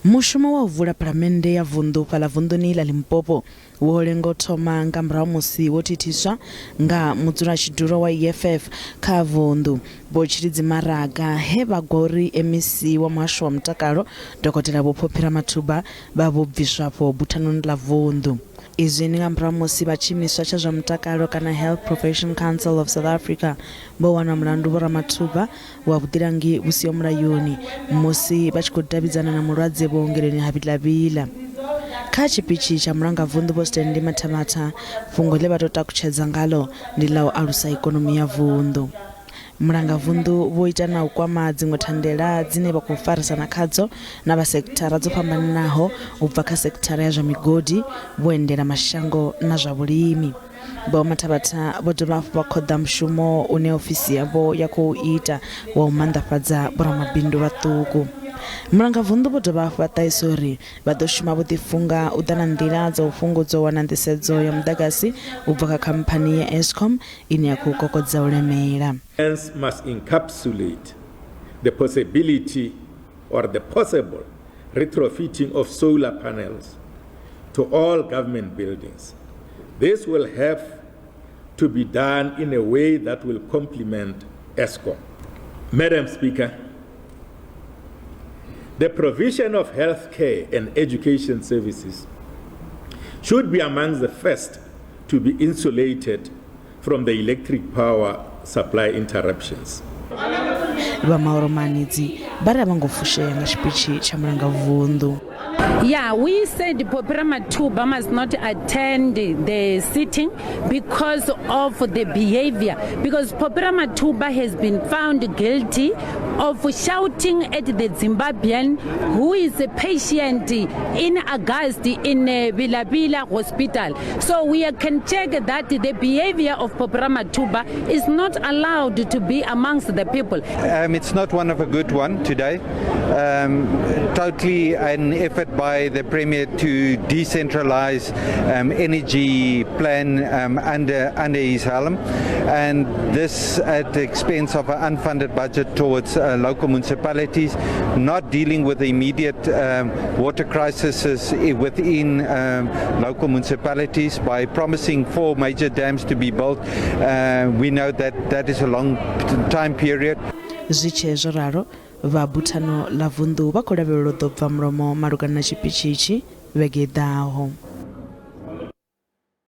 Mushumo wa u vula Phalamennde ya vunḓu fhaḽa vunḓuni ḽa Limpopo wo lenga u thoma nga murahu musi wo thithiswa nga mudzulatshidulo wa EFF kha vunḓu, Vho Tshilidzi Maraga, he vha gwa uri MEC wa muhasho wa mutakalo, Dokotela Vho Phophi Ramathuba vha vho bviswa afho buthanoni ḽa vunḓu. Izwi ndi nga murahu musi vha tshiimiswa tsha zwa mutakalo kana Health Profession Council of South Africa vho wana mulandu Vho Ramathuba wa vhuḓilangi vhu siho mulayoni musi vha tshi khou davhidzana na mulwadze vhuongeloni ha Vhila-Vhila. Kha tshipitshi tsha Mulangavunḓu Vho Stanley Mathamatha, fhungo ḽe vha tou takutshedza ngaḽo ndi ḽa u alusa ikonomi ya vunḓu. Mulangavunḓu vho ita na u kwama dziṅwe thandela dzine vha khou farisana khadzo na vha sekithara dzo fhambananaho u bva kha sekithara ya zwa migodi, vhuendelamashango na zwa vhulimi. Vho Mathabatha vho dovha hafhu vha khoḓa mushumo une ofisi yavho ya khou ita wa u maanḓafhadza vhoramabindu vhaṱuku. Mulangavunḓu vho dovha hafhu vha ṱahisa uri vha ḓo shuma vho ḓifunga u ḓa na nḓila dza u fhungudza u wana nḓisedzo ya muḓagasi u bva kha khamphani ya Eskom ine ya khou kokodza u lemela. Plans must encapsulate the possibility or the possible retrofitting of solar panels to all government buildings. This will have to be done in a way that will complement Eskom. Madam Speaker, the provision of health care and education services should be amongst the first to be insulated from the electric power supply interruptions. Vha Mauro Manidzi vha ri a vho ngo fushea nga tshipitshi tsha mulangavunḓu. Yeah, we said Phophi Ramathuba must not attend the sitting because of the behavior. Because Phophi Ramathuba has been found guilty of shouting at the Zimbabwean who is a patient in August in Vila Vila Hospital. So we can check that the behavior of Phophi Ramathuba is not allowed to be amongst the people. It's not one of a good one today. Totally an effort by the Premier to decentralize energy plan under his helm, and this at the expense of an unfunded budget towards local municipalities, not dealing with the immediate water crises within local municipalities by promising four major dams to be built. We know that that is a long time period. Zwi tshee zwo ralo, vha buthano ḽa vunḓu vha khou lavhelelwa u ḓo bva mulomo malugana na tshipitshi itshi vhege i ḓaho.